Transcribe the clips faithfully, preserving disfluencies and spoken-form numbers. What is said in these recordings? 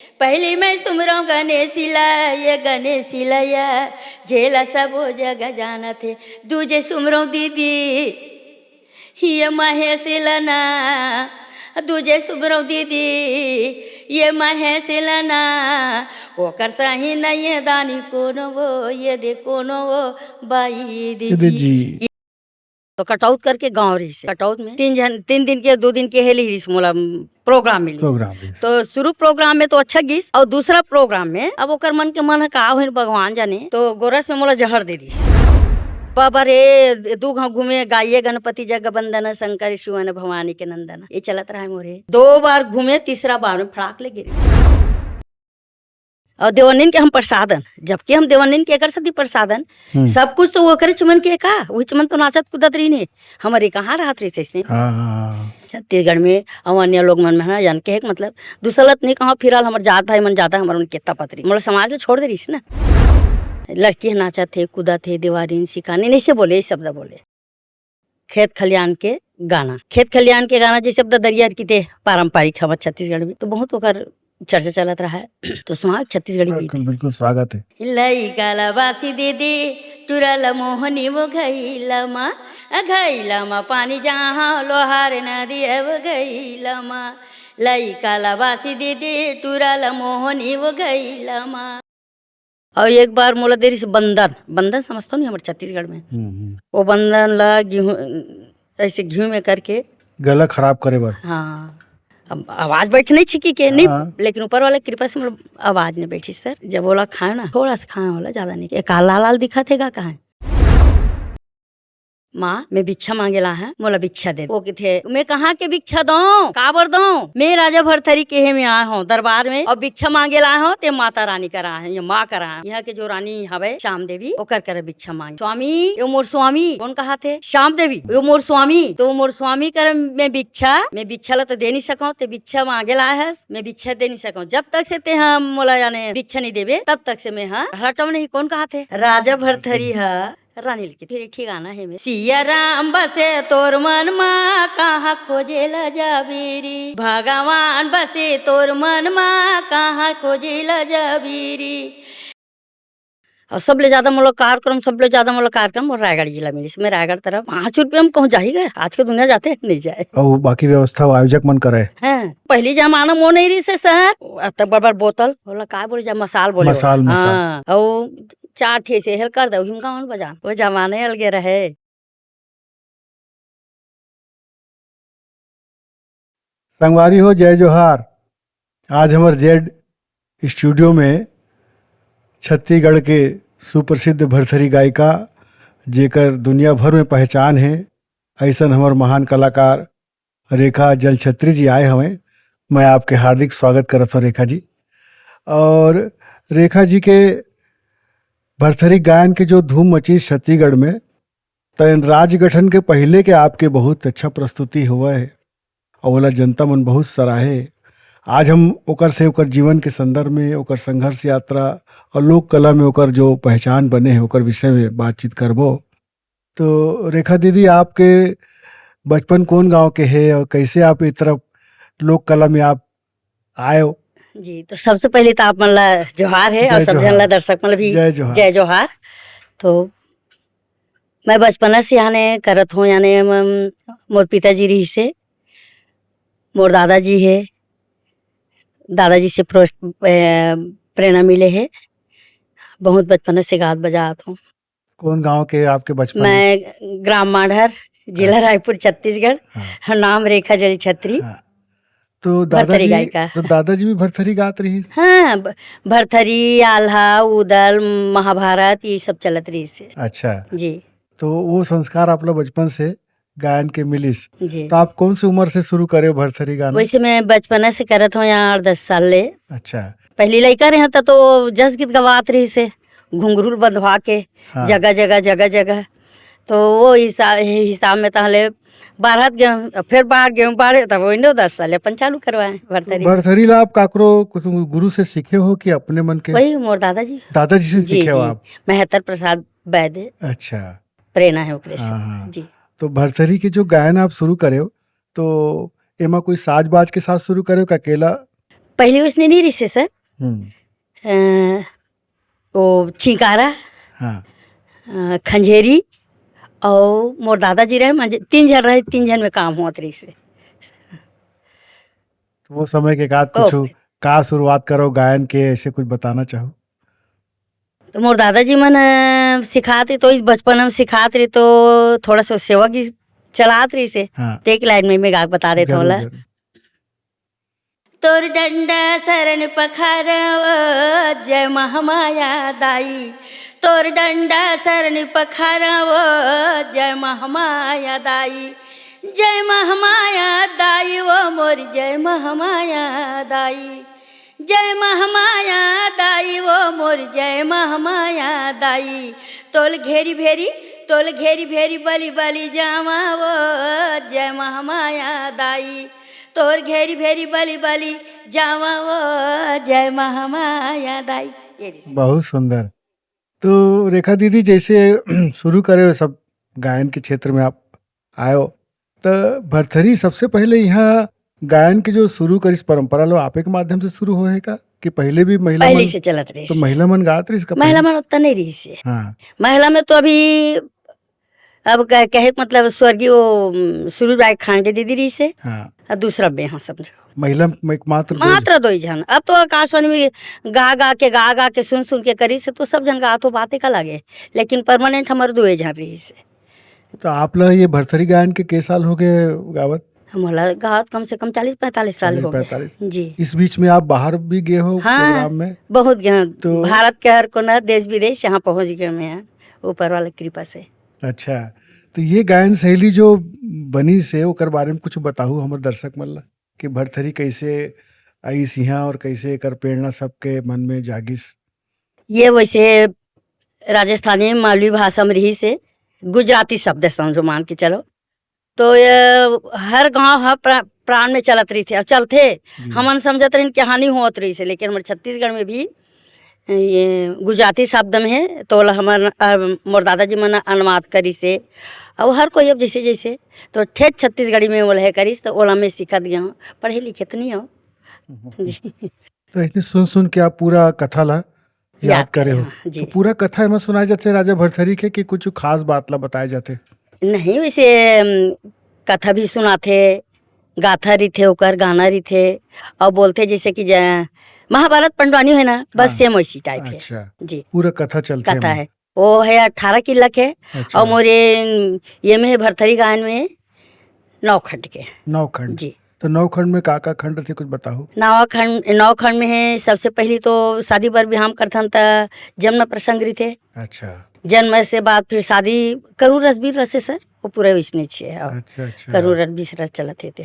पहली मैं सुमरौं गणेश ला, ये गणेश ला, ये जेला सबो जग जानत हे। दूजे सुमरौं दीदी, ये महेश ला ना। दूजे सुमरौं दीदी, ये महेश ला ना। ओकर सही नहीं है दानी कोनो वो, ये दे कोनो वो बाई दे ये दे जी। जी। तो कटौत करके गाँव रहिस हे। कटौत में तीन झन, तीन दिन के, दो दिन के हेली रहिस, मोला प्रोग्राम मिलिस। प्रोग्राम रहिस। तो शुरू प्रोग्राम में तो अच्छा गिस, और दूसरा प्रोग्राम में अब ओकर मन के मन ह का होइस भगवान जाने, तो गोरस में मोला जहर दे दिस। बाबा रे, दू घाव घूमे, गाइए गणपति जग बंदन, शंकर शिवन भवानी के नंदन, ये चलत रहा मोरे। दो बार घूमे, तीसरा बार में फड़ाक ले गिरे। और देवन्निन के हम प्रसादन, जबकि हम देवन्निन के एकर सेती प्रसादन, हम्म। सब कुछ तो ओकरेच मन के का, उहीच मन तो नाचत कूदत रहिन हे, हमर ये कहाँ रहत रहिस अइसने। हाँ, हाँ, हाँ। छत्तीसगढ़ में अउ अन्य लोग मन में ना जान के, मतलब, दूसरा लत नहीं कहाँ, फिलहाल हमर जात भाई मन जादा हमर मन के तपत रहिस, मोला समाज ले छोड़ दे रहिस ना। लड़की ह नाचत हे, कूदत हे, देवारिन, सिकानी, नहीं से बोले, ये शब्द बोले। खेत खलियान के गाना। खेत खलियान के गाना जैसे अब ददरिया के ते पारंपरिक हमर छत्तीसगढ़ में, तो बहुत ओकर चर्चा चलत रहा है। तो सुनाओ छत्तीसगढ़ी गीत। बिल्कुल, बिल्कुल स्वागत है। लइका ला बासी दीदी, टुरा ला मोहनी वो घैला मा, घैला मा पानी जहाँ लोहार नदी अब घैला मा। लइका ला बासी दीदी, टुरा ला मोहनी वो घैला मा। और एक बार मोला दे रहिस बंदन, बंदन समझथो नहीं हमर छत्तीसगढ़ में। हम्म, हम्म। वो बंदन ला गेहूं, ऐसे घी में करके। गला खराब करे बर। हाँ, अब आवाज बैठ नहीं छिकी के, नहीं, हाँ। लेकिन ऊपर वाले कृपा से मोर आवाज नहीं बैठी सर। जब ओला खाए ना, थोड़ा सा खाए, ओला ज्यादा नहीं। एक लाल लाल दिखत हे का, कहाँ? माँ, मैं भिक्षा मांगे ला है, मोला भिक्षा दे। वो कथे, "मैं कहाँ के भिक्षा दऊं? काबर दऊं? मैं राजा भरथरी के हे में आए हूँ दरबार में, और भिक्षा मांगे ला हूँ, ते माता रानी करा है, ये माँ करा है। यहाँ के जो रानी हवे, श्याम देवी, ओकर करा भिक्षा मांगे। स्वामी, यो मोर स्वामी।" कौन कहा थे? श्याम देवी। "यो मोर स्वामी।" तो वो मोर स्वामी करा मैं भिक्षा, मैं भिक्षा ला तो दे नहीं सकूं, ते भिक्षा मांगे ला है, मैं भिक्षा दे नहीं सकूं। जब तक से ते हम मोला याने भिक्षा नहीं देबे, तब तक से मैं हा हटम नहीं। कौन कहा थे? राजा भरथरी हा रानी लिखी। फिर एक ठिकाना है में, "सिया राम बसे तोर मन मा, कहाँ खोजे ला जाबे रे? भगवान बसे तोर मन मा, कहाँ खोजे ला जाबे रे?" और सबले ज्यादा मोला कार्यक्रम, सबले ज्यादा मोला कार्यक्रम और रायगढ़ जिला मिलिस। मैं रायगढ़ तरफ पाँच रुपया में कहूँ जाही गए, आज के दुनिया जाते नहीं जाए। और बाकी व्यवस्था वो आयोजक मन करे। हैं, पहली जमाना मो नहीं रहिस हे सर, अतक बड़ बड़ बोतल, बोला का बोले जा, मसाल बोले मसाल, बोला। मसाल। हाँ, और चार ठे से हेल कर दे, हिम गावन बजान, वो जमाने अलगे रहे। संगवारी हो, जय जोहार। आज हमर जेड स्टूडियो में छत्तीसगढ़ के सुप्रसिद्ध भरथरी गायिका, जेकर दुनिया भर में पहचान है, ऐसन हमर महान कलाकार रेखा जलछत्री जी आए हवंय। मैं आपके हार्दिक स्वागत करत हूँ रेखा जी। और रेखा जी के भरथरी गायन के जो धूम मची छत्तीसगढ़ में, त राज्य गठन के पहले के आपके बहुत अच्छा प्रस्तुति हुआ है और ओला जनता मन बहुत सराहे। आज हम ओकर से, ओकर जीवन के संदर्भ में, ओकर संघर्ष यात्रा और लोक कला में ओकर जो पहचान बने है, ओकर विषय में बातचीत करबो। तो रेखा दीदी, आपके बचपन कौन गांव के है और कैसे आप इस तरफ लोक कला में आप आए हो? जी, तो सबसे पहले तो आप मन ला जोहार है और जय सब जन जोहार। ला दर्शक मन ला भी जय जोहार। जय जोहार। तो मैं बचपना से याने करत हूँ, याने हम, मोर पिताजी रहिस हे, मोर दादाजी हे, दादाजी से प्रोस-, ए, प्रेरणा मिले हे। बहुत बचपना से गात बजात हूँ। कौन गांव के आपके बचपन में? मैं ग्राम मांढर, जिला अच्छा। रायपुर, छत्तीसगढ़। हाँ। नाम रेखा जलछत्री। हाँ। तो भरथरी दादाजी, गायिका। तो दादाजी भी भरथरी गात रहिस? हाँ, ब-, भरथरी, आल्हा, उदल, महाभारत, ये सब चलत रहिस हे। अच्छा। जी। तो वो संस्कार आप लोग बचपन से गायन के मिलिस। जी। तो आप कौन सी उम्र से शुरू करे भरथरी गाना? वैसे मैं बचपना से करत हूँ, यहाँ आठ दस साल ले। अच्छा। पहली लइका रहे त तो जस गीत गवात रहिस हे, घुंघरू बंधवा के, हाँ। जगह, जगह, जगह, जगह। तो वो हिसा-, हिसाब में तहले बारहत गेहूं, फिर बाढ़ गेहूं बाढ़े, तब वो इन्नो दस साल अपन चालू करवाए भरथरी। भरथरी ला आप काकरो कुछ गुरु से सीखे हो कि अपने मन के? वही मोर दादाजी। दादाजी से जी, सीखे हो जी। आप? महतर प्रसाद वैद्य। अच्छा। प्रेरणा है ओकरे से। हाँ, हाँ। जी। तो भरथरी के जो गायन आप शुरू करे हो, तो एमा कोई साज बाज के साथ शुरू करे हो का अकेला? पहली वइसने नहीं रहिसे सर। हम्म। अ, वो छिंकारा, हाँ। अ, खंजेरी, अउ मोर दादाजी रहे, मंजे-, तीन झन रहे, तीन झन में काम होत रहिसे। तो वो समय के का ओ। कुछ का शुरुआत करो गायन के, ऐसे कुछ बताना चाहो? तो मोर दादाजी मन, अ, सिखात रही, तो इस बचपन में सिखात रही, तो थोड़ा सा सेवा गीत चलात रहिसे। हाँ। तो एक लाइन में मैं गा के बता देता हूँ जरूर, ला। जरूर। तोर डंडा शरण पखारव जय महामाया दाई, तोर डंडा शरण पखारव जय महामाया दाई, जय महामाया दाई, ओ मोर जय महामाया दाई, जय महामाया दाई, ओ मोर जय महामाया दाई, तोल घेरी भेरी, तोल घेरी भेरी बली बली जावा, ओ जय महामाया दाई, तोर घेरी भेरी बली बली जावा, ओ जय महामाया दाई। ये रहिसे। बहुत सुंदर। तो रेखा दीदी, जैसे शुरू करे हो सब गायन के क्षेत्र में आप आयो, तो भरथरी सबसे पहले यहाँ गायन के जो शुरू करिस परंपरा लो, आपे के माध्यम से शुरू होए हे का, कि पहले भी महिला पहले मन, से चलत रहिस तो हे। महिला मन गात रहिस का महिला पहले? मन उतना नहीं रहिसे। हाँ। महिला में तो अभी अब कह-, कहे के मतलब स्वर्गीय वो, उम, सुरुज बाई खांडे दीदी रहिसे, हाँ। और दूसरा बे, हाँ, समझो। महिला में एकमात्र दो मात्र दो ही झन। अब तो आकाशवाणी में गा गा के, गा गा के, सुन सुन के करिसे, तो सब झन गात हो, बाते का लगे, लेकिन permanent हमर दो ही झन रहिसे। तो आप ला ये भरथरी गायन के के साल हो गए गावत? हमला गावत कम से कम चालीस पैंतालीस साल हो गए। चालीस पैंतालीस। जी। इस बीच में आप बाहर भी गए हो हाँ, program में? बहुत गए। तो भारत के हर कोना, देश विदेश, यहाँ पहुँच गए मैं, ऊपर वाला कृपा से। अच्छा, तो ये गायन शैली जो बनिस हे, ओकर बारे में कुछ बताहू हमर दर्शक मन ला, कि भरथरी कैसे आइस इहाँ और कैसे एकर प्रेरणा सबके मन में जागिस? ये वैसे राजस्थानी मालवी भाषा में रहिसे, गुजराती शब्द समझो, मान के चलो। तो ये हर गाँव, हर प्रा-, प्रांत में चलत रहिथे और चलथे। जी। हमन समझत रहिन कि हानि होत रहिसे, लेकिन हमर छत्तीसगढ़ में भी ये गुजराती शब्द में हे, तो ओला हमर, अ, मोर दादाजी मन अनुवाद करिसे। अउ हर कोई अब जैसे जैसे, तो ठेठ छत्तीसगढ़ी में ओला हे करिस, तो ओला मैं सीखत गया हूँ। पढ़े लिखे तो नहीं हो। जी। तो इतने सुन सुन के आप पूरा कथा ला याद याद करे करे हो। हो, जी। तो पूरा कथा एमा सुनाए जाथे राजा भरथरी के, कि कुछ खास बात ला बताए जाथे? नहीं, वैसे, अम, कथा भी सुनाथे, गाथा रहिथे, ओकर गाना रहिथे, अउ बोलथे जैसे कि ज-, महाभारत पंडवानी हे ना, बस हाँ। Same वैसी type हे। अच्छा। जी। पूरा कथा चलथे कथा एमा। हे। वो हे अठारह किल्ला के, अच्छा। अउ मोरे, ये में हे भरथरी गायन में नौ खंड के। नौ खंड। जी। तो नौ खंड में का-का खंड रहिथे, कुछ बताहू? नवा खंड, नौ खंड में हे, सबसे पहली तो शादी बर बिहाव करथन त जन्म प्रसंग रहिथे। अच्छा। जन्म से बाद फिर शादी करूर रस बीर रस हे सर, वो पूरा वैसने छे हे। अच्छा, अच्छा। करूर रस बीर रस चलत हे ते।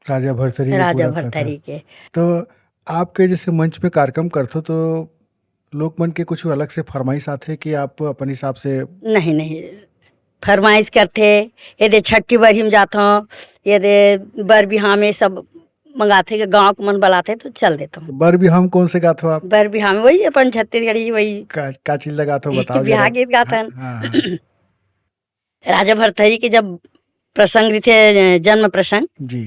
राजा भरथरी के राजा पूरा कथा। भरथरी के। तो आपके जैसे मंच पे कार्यक्रम करथो तो लोग मन के कुछ अलग से फरमाइश आथे कि आप अपन हिसाब से? नहीं, नहीं। फरमाइश करथे, ये दे छट्ठी बरही में जाथों, ये दे बर बिहाव में सब मंगाथे के गाँव के मन बलाथे तो चल देथों। तो बर बिहाव में कौन से गाथो आप? बर बिहाव में वही अपन छत्तीसगढ़ी वही। का, का चीज ला गाथो बताओ बिहाव जरा। गीत गाथन। हाँ, हाँ, हाँ। राजा भरथरी के जब प्रसंग रहिथे, जन्म प्रसंग, जी।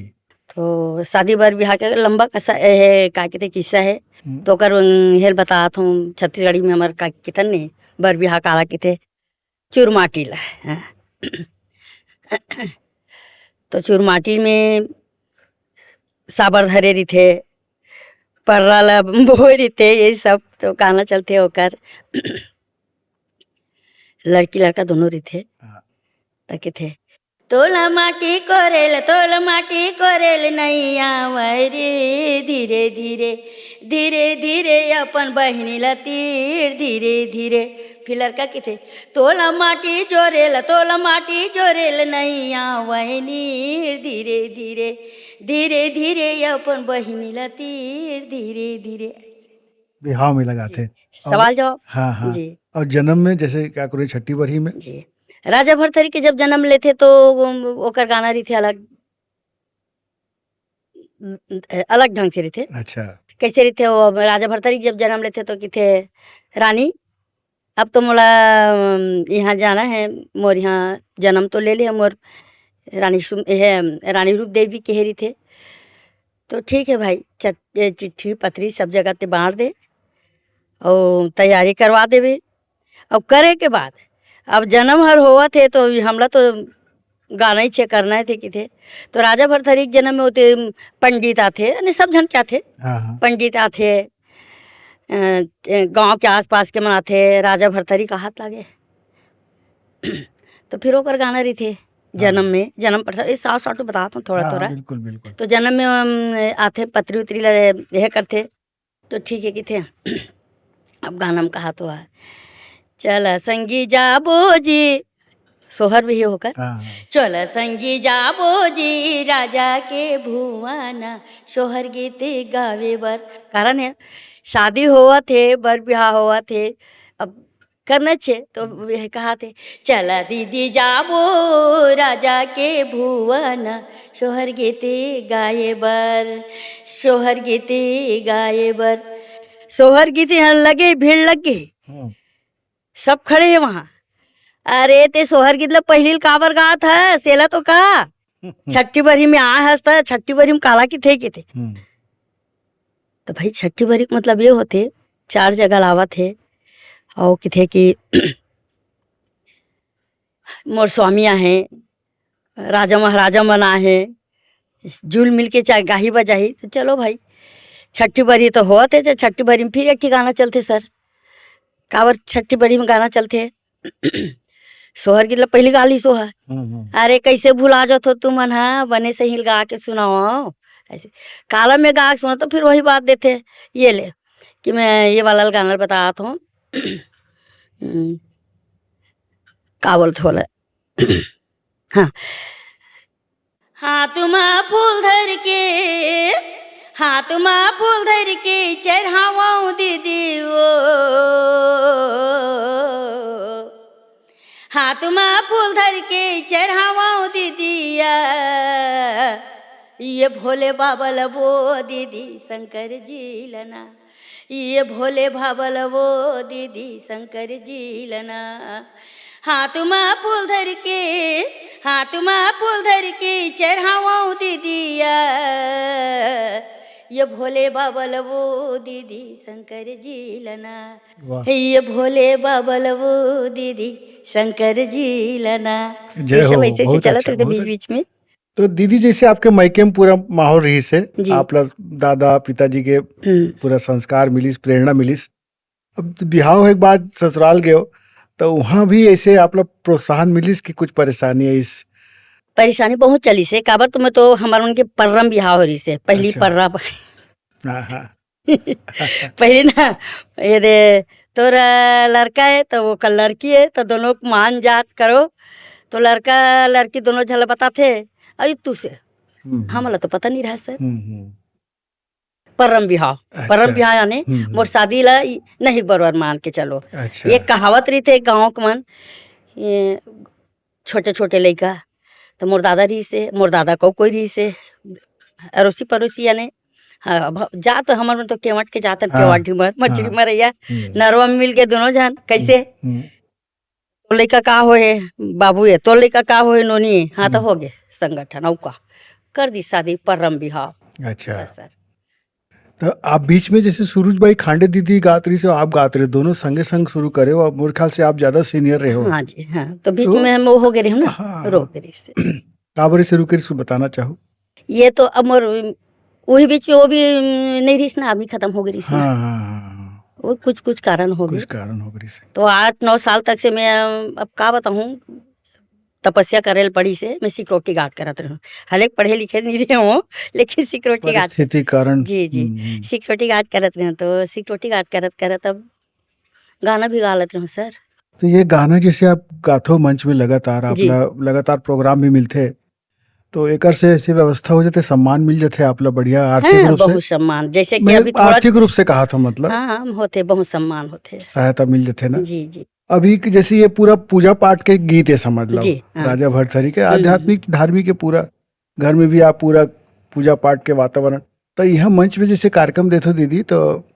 तो शादी बर बिहाव के लंबा कसा, ए, हे, का कहिथे, किस्सा हे। हम्म। तो ओकर, उम, हेल बतात हूँ, छत्तीसगढ़ी में हमर का कहिथन नहीं, बर बिहाव काला कहिथे, चुरमाटी ला, हाँ। तो चुरमाटी में साबर धरे रहिथे, पर्रा ला बोए रहिथे, ये सब तो गाना चलथे ओकर। लड़की लड़का दोनों रहिथे। हाँ। त कहिथे, "तोला माटी कोरेल, तोला माटी कोरेल नइ आवय रे, धीरे धीरे, धीरे धीरे अपन बहिनी ला तीर, धीरे धीरे।" फिर लड़का कहिथे, "तोला माटी जोरेल, तोला माटी जोरेल नइ आवय नीर, धीरे धीरे, धीरे धीरे अपन बहिनी ला तीर, धीरे धीरे।" बिहाव में लगाथे। जी। अउ सवाल जवाब। हाँ, हाँ। जी। अउ जन्म में जैसे का करे छट्ठी बरही में? जी। राजा भरथरी के जब जन्म लेथे तो ओकर गाना रहिथे अलग, अलग ढंग से रहिथे। अच्छा। कैसे रहिथे वो, अब राजा भरथरी जब जन्म लेथे तो कहिथे, "रानी, अब तो मोला, अम, यहाँ जाना हे, मोर यहाँ जन्म तो ले ले, मोर रानी सुम-, हे, रानी रूप देवी कहे रहिथे।" तो ठीक है भाई, चट-, ए, चिट्ठी पत्री सब जगह ते बांट दे और तैयारी करवा देबे। अब करे के बाद, अब जन्म हर होवत हे, तो हमला तो गाना ही छे, करना हे थे किथे। तो राजा भरथरी के जन्म में होते पंडित आथे, यानी सब झन के आथे। हाँ, हाँ। पंडित आथे, अ, ए, गांव के आसपास के मन आथे, राजा भरथरी का हाथ लागे। तो फिर ओकर गाना रहिथे, जन्म हाँ। में, जन्म पर, ये साफ साफ तो बतात हूँ थोड़ा हाँ, थोड़ा। बिल्कुल, बिल्कुल। तो जन्म में, अम, आथे, पत्री उतरी ला यह करथे, तो ठीक है किथे। अब गाना में कहा तो है, "चल संगी जाबो जी", सोहर भी हे ओकर। हाँ, हाँ। "चल संगी जाबो जी राजा के भुवन, सोहर गीत गावे बर।" कारण है, शादी होवत हे, बर बिहाव होवत हे, अब करना छे, तो वे कहा थे, "चला दीदी जाबो राजा के भुवन, सोहर गीत गाए बर, सोहर गीत गाए बर।" सोहर गीत यहाँ लगे, भीड़ लग गई, हम्म। सब खड़े हैं वहाँ। "अरे, ते सोहर गीत ला पहिली ल काबर गात है, सेला तो का? छट्ठी बरही में आए हस त, छट्ठी बरही में काला किथे किथे।" हम्म। तो भाई, छट्ठी बरही के मतलब ये होथे, चार जगह लावत हे, और किथे कि मोर स्वामी आहे, राजा महाराजा मन आहे, जुल मिल के चाहे गाही बजाही, तो चलो भाई, छट्ठी बरही तो होत हे, चाहे छट्ठी बरही में फिर एक ठी गाना चलथे सर। काबर छट्ठी बरही में गाना चलथे? सोहर गीत ला पहिली गा लिस ओहा। हम्म, हम्म। "अरे, कैसे भुला जात हो तुमन हा, बने सही गा के सुनाओ।" ऐसे काला में गा के सुना, तो फिर वही बात देथे, ये ले, कि मैं ये वाला गाना बतात हूँ। हम्म, का बोलत होला? हाँ। हाथ मा फूल धर के, हाथ मा फूल धर के चढ़ावौ दीदी ओ। हाथ मा फूल धर के चढ़ावौ दीदिया, ये भोले बाबा ल वो दीदी शंकर जी ल ना। ये भोले बाबा ल वो दीदी शंकर जी ल ना। हाथ मा फूल धर के, हाथ मा फूल धर के चढ़ावौ दीदिया, ये भोले बाबा ल वो दीदी शंकर जी ल ना। वाह। हे ये भोले बाबा ल वो दीदी शंकर जी ल ना। जय ये सब हो, ऐसे ऐसे बहुत चलत अच्छा, रहिथे बहुत बीच अच्छा। बीच में। तो दीदी, जैसे आपके मायके में पूरा माहौल रहिस हे, जी। आप ला दादा, पिताजी के हम्म। पूरा संस्कार मिलिस, प्रेरणा मिलिस। अब बिहाव होए के बाद ससुराल गयो, तो वहाँ भी ऐसे आप ला प्रोत्साहन मिलिस कि कुछ परेशानी आइस? परेशानी बहुत चलिस हे, काबर तो मैं तो हमर मन के परम बिहाव हो रहिस हे, पहली अच्छा। परम। हाँ, हाँ। पहली ना, ये दे, तोर लड़का हे, तो वो का लड़की हे, तो दोनों को मान जात करो। तो लड़का लड़की दोनों झन ल बताथे, "अई तू से।" हम्म, हम्म। हमला तो पता नहीं रहा सर। हम्म, हम्म। परम बिहाव, अच्छा। परम बिहाव यानी हम्म, हम्म। मोर शादी ला ई नहीं बरोबर मान के चलो। अच्छा। ये कहावत रहिथे गाँव के मन, ये छोटे-छोटे लइका, त मोर दादा रहिस हे, मोर दादा को कोई रहिस हे, अरोसी परोसी यानी, हाँ, अब जात हमर मन तो केवट के जातन, हाँ, केवट ढिमर, मछरी हाँ। मरैया, हम्म। नरवा में मिल के दोनों झन, कैसे? हम्म, हम्म। "तोर लइका का होए हे, बाबू ये, तोर लइका का होए हे, नोनी ये?" हाँ, तो हम्म। हो गे संगठन, अउ का? कर दी शादी, परम बिहाव। अच्छा। बस सर। तो आप बीच में जैसे सुरुज बाई खांडे दीदी गात रहिस हे, आप गात रहे, दोनों संगे संग शुरू करे हो, अब मोर ख्याल से आप ज्यादा senior रहे हो। हाँ जी, हाँ। तो बीच तो में हम वो हो गए रहे हो ना, हाँ। रुक गए रहिस हे। काबर से रुके रहिस, कुछ बताना चाहो? ये तो अब मोर, वही बीच में वो भी, उम, नहीं रहिस ना, आदमी खत्म हो गए रहिस ना। हाँ, हाँ, हाँ, हाँ। वो कुछ, कुछ कारण हो कुछ गए। कारण हो गए रहिस। तो आठ नौ साल तक से मैं, अब का बताऊँ, तपस्या करे ल पड़िस हे, मैं security guard करत रहूँ। हालांकि पढ़े लिखे नहीं रहे हूँ, लेकिन security guard परिस्थिति कारण। जी, जी। हम्म, हम्म। Security guard करत रहूँ, तो security guard करत, करत अब गाना भी गा लेत रहूँ सर। तो ये गाना जैसे आप गाथो मंच में लगातार, आप जी। ला-, लगातार program भी मिलथे, तो एकर से ऐसी व्यवस्था हो जाथे, सम्मान मिल जाथे आप ला बढ़िया आर्थिक हाँ, रूप से? बहुत सम्मान, जैसे कि मैं अभी थोड़ा आर्थिक रूप से कहा था, मतलब। हाँ, हाँ, होथे, बहुत सम्मान होथे। सहायता मिल जाथे ना? जी, जी। अभी क-, जैसे ये पूरा पूजा पाठ के गीत है, समझ लो, जी, हाँ। राजा भरथरी के हम्म, हम्म। आध्यात्मिक, धार्मिक के पूरा घर में भी आप पूरा पूजा पाठ के वातावरण। तो यह मंच में जैसे कार्यक्रम देथो दीदी, तो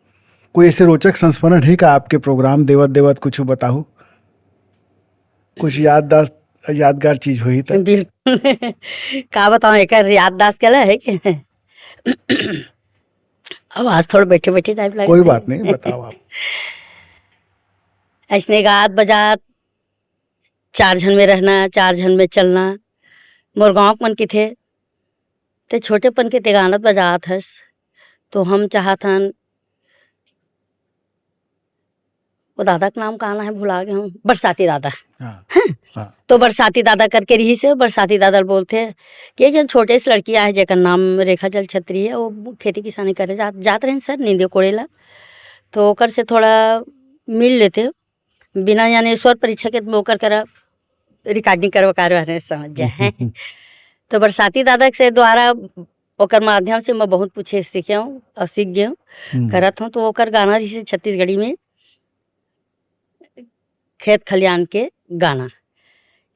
कोई ऐसे रोचक संस्मरण है का आपके program देवत देवत, कुछ बताओ, कुछ याददाश्त, यादगार चीज हुई तो? बिल्कुल। का बताऊं, एकर याददाश्त के है कि आवाज थोड़ा बैठे बैठे टाइप लग कोई रहा है। बात नहीं, बताओ आप। ऐसने गात बजात, चार झन में रहना, चार झन में चलना। मोर गाँव के मन किथे, "ते छोटेपन के ते गाना बजात हस।" तो हम चाहत हन, वो दादा के नाम का आना है, भुला गए हूँ, बरसाती दादा। हाँ, हैं? हाँ। तो बरसाती दादा करके रहिस हे, बरसाती दादा बोलथे कि एक झन छोटे से लड़की आहे, जेकर नाम रेखा जल छत्री है, वो खेती किसानी करे जात, जात रहिन सर, नींदे कोड़े ला। तो ओकर से थोड़ा मिल लेते, बिना यानी स्वर परीक्षा के ओकर करा रिकॉर्डिंग करवा, करवा रहे, समझ जाए। तो बरसाती दादा से द्वारा ओकर माध्यम से मैं बहुत कुछ सीखे हूँ और सीख गए हूँ, हम्म। करत हूँ। तो ओकर गाना रहिस हे छत्तीसगढ़ी में, खेत खलियान के गाना,